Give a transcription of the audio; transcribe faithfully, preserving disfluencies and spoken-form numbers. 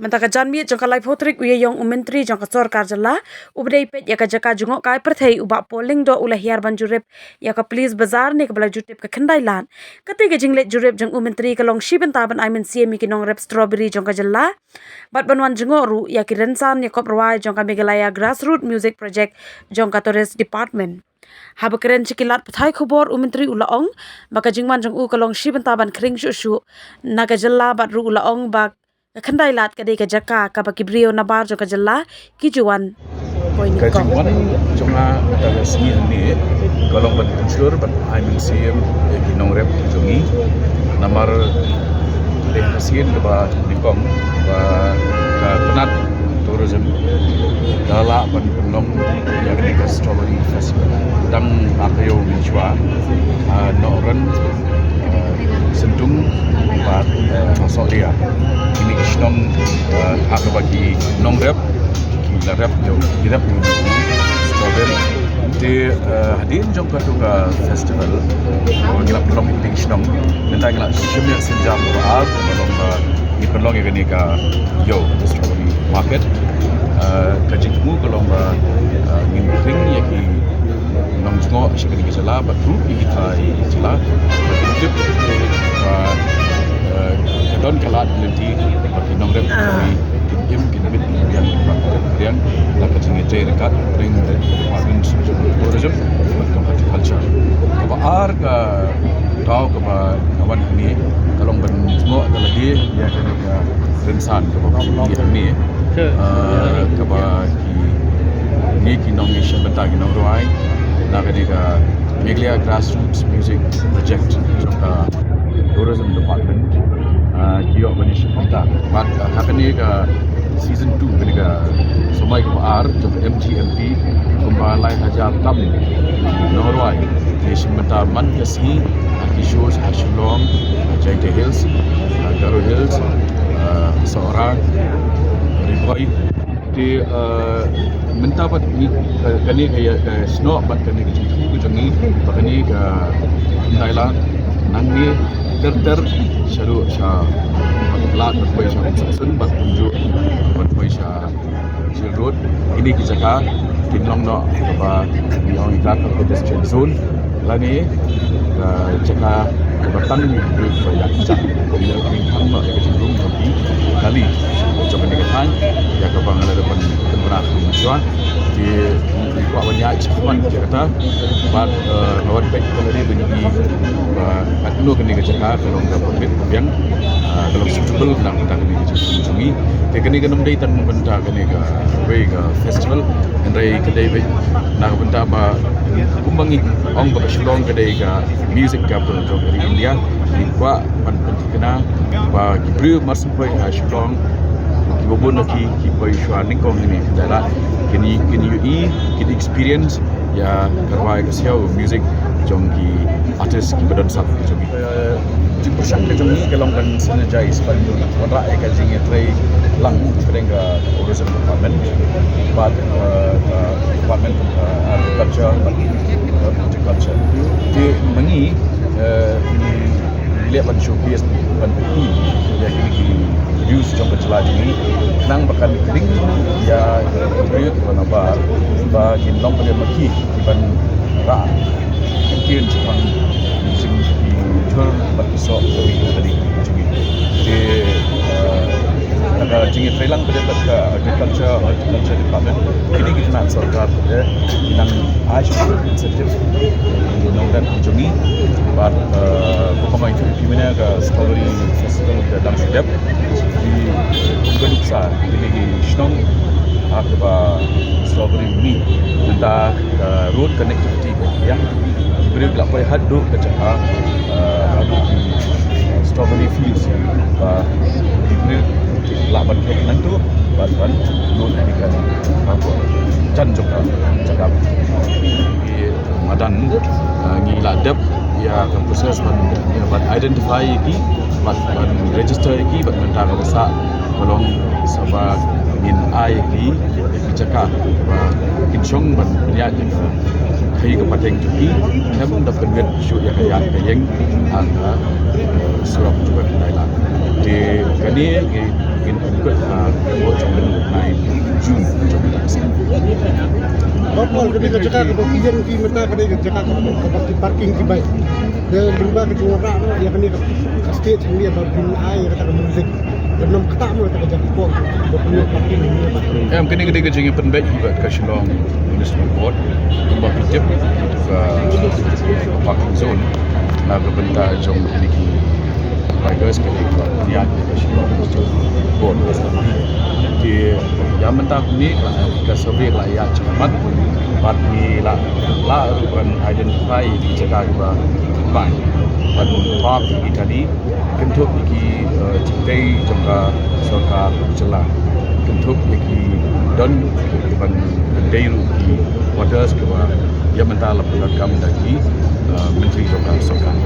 Mynta ka janmiet jong ka laiphew tarik u ïaïong u Myntri jong ka sorkar jylla uba dei peit ïa ka jaka jngohkai pyrthei u Bah Paul Lyngdoh u la hiar ban jurip ïa ka Police Bazar ne kaba la ju tip ka Khyndai Lad. Katei ka jingleit jurip jong u Myntri ka long shi bynta ban ai mynsiem ïa ki nongrep strawberry jong ka jylla bad ban wan jngoh ruh ïa ki rynsan ïakob rwai jong ka Meghalaya Grassroot Music Project jong ka Tourist Department. Haba kren sha ki lad pathai khubor u Myntri u la ong ba ka jingwan jong u ka long shi bynta ban khring shuh shuh na ka jylla bad ruh u la ong ba ka Khyndai Lad ka dei ka jaka kaba ki briew nabar jong ka jylla ki ju wan poi. Ka nyngkong jingwan jong nga mynta ka sngi hangne ka long ban pynshlur ban ai mynsiem ïa ki nongrep jong ngi. Namar dei ka sien kaba nyngkong ba ka tnat tourism ka lah ban pynlong ïa kane ka Strawberry Festival. Dang arphew ïa u mynshwa, ah, Nohron, ah, Syntung bad, ah, Sohliar. Kine ki shnong, ah, ha kaba ki nongrep ki la rep ïa u, ki rep ïa u strawberry. Te, ah, hadien jong kato ka festival, ngi la pynlong ïa kine ki shnong. Mynta ngi la shim ïa ka sienjam kaba ar, kaba long ba ngi pynlong ïa kane ka, ïa u strawberry market. Ah, ka jingthmu ka long ba, ah, ngin khring ïa ki nongjngoh sha kane ka jylla bad ruh ïa kita ki jylla. Bad ngi tip ba, ah, ka don ka lad lynti ba ki nongrep ki kin im kin mit kin riang kin bak kin riang da ka jingïatrei ryngkat pyrshah da ka department jong tourism bad ka horticulture. Kaba ar ka daw kaba nga wan hangne ka long ban jngoh da lade ïa kane ka rynsan kaba phi ïohi hangne. Ah, kaba ki, ngi ki nongïashim bynta ki nongrwai na kane ka Meghalaya Grassroots Music Project jong ka Tourism Department, ah, ki ïoh ban ïashim bynta. Bad, ah, ha kane ka season two, kane ka samoi kaba ar jong ka M G M P, kumba lai hajar tam nongrwai ki ïashim bynta man ka sngi ha ki shows ha Shillong, ha Jaintia Hills, ha Garo Hills, ah, Sohra, Ri Bhoi. Te, eh, mynta pat ngi, eh, kane ka ïa, ka snoh bad kane ka jingthmu ka jong ngi ba kane ka Khyndai Lad nangne ter ter shaduh sha Lad ban poi sha Umsangsun bad kumjuh ban poi sha Jail Road. Kine ki jaka kin long noh kaba ngi ong ïa ka pedestrian zone. Lane ka jaka kaba tang ïa ki briew kiba ïaid ki jaka. Kum ïa ka jingkhang noh ïa ka jingrung jong ki kali jong kane ka thaiñ, ïa kaba nga la dep ban pynbna ha mynshuwa. Te ngi kwah ban ïaid shakhmat ïa kata bad, eh, nga wan peit ka lade ba ngi i ba katno kane ka jaka ka long kaba bit biang, eh, ka long suitable na ka bynta kane ka jingkhang jong ngi. Te kane kan ym dei tang na bynta kane kawei ka festival, hynrei ka dei beit na ka bynta ba kumba ngi ong ba ka Shillong ka dei ka music capital jong ka ri India. Ngi kwah ban pynthikna ba ki briew mar shu poi ha Shillong, kiba bun na ki, ki poi shuwa nyngkong hangne ha Khyndai Lad, kin ïohi, kin experience ïa ka rwai ka siaw music jong ki artist kiba don sap jong ngi. Eh, jingpyrshang ka jong ngi ka long ban synergize ban wanrah ïa ka jingïatrei lang hapdeng ka tourism department bad, eh, ka department, eh, agriculture bad, eh, horticulture. Te ma ngi, eh, ngi leh ban showcase ban pyni ïa kine ki views jong ka jylla jong ngi. Khnang ba kan khring ïa ki briew kiba nabar ba kin long ba dei ma ki kiban rah ktien shaphang jingthur bad soh kawei ka ri jong ngi. Te, eh, na ka jingïatreilang bad ka agriculture, horticulture department, kine ki tnat sorkar te ki nang ai shuh incentive ki nongdon ki jong ngi. Bad, eh, kumba nga ong ïa phi mynne ka strawberry festival ka dang shu dep. Ki kum ka nuksa kine ki shnong ha kaba strawberry uni mynta ka road connectivity ka biang. Ki briew ki la poi haduh ka jaka, eh, haduh ki strawberry fields ba ki briew ki lah ban kheit nangtu bad ban lut ïa kane ka jan jong ka jaka. Ki madan, eh, ngi la dep ïa ka process ban, ïa, ban identify ïa ki, ban, ban register ïa ki, ban mynta kaba sah ka long sa ba ngin ai ïa ki ïa ki jaka ba kin shong ban pynïaid ïa ka khaïi ka pateng jong ki, khlem da pynwit shuh ïa ka ïaid ka ïeng ha ka, eh, surok jong ka Khyndai Lad. Te kane ngi, ngin pynkut ha June. Bapal kane ka jaka kaba phi ïeng phi mynta, kane ka jaka kaba ki parking ki bike. Te lyngba ka jingwanrah noh ïa kane ka stage hangne ba phin ai ïa kata ka music. Kan ym ktah mo kata ka jaka sport ba phin ïoh parking hangne ba. Em, kane ka dei ka jingpynbeit hi bad ka Shillong Municipal Board kumba phi tip, ka parking zone na ka bynta jong kine ki bikers, kane ka ïaid ka Shillong Municipal Board. Te ïa mynta kumne ka survey ka la ïaid shakhmat bad ngi la, la ruh ban identify ki jaka kiba bang ban park ïa ki kali, kynthup ïa ki, eh, jingtei jong ka sorkar jylla, kynthup ïa ki don kiban dei ruh ki quarters kiba ïa mynta la pyndonkam da ki, eh, myntri jong ka sorkar.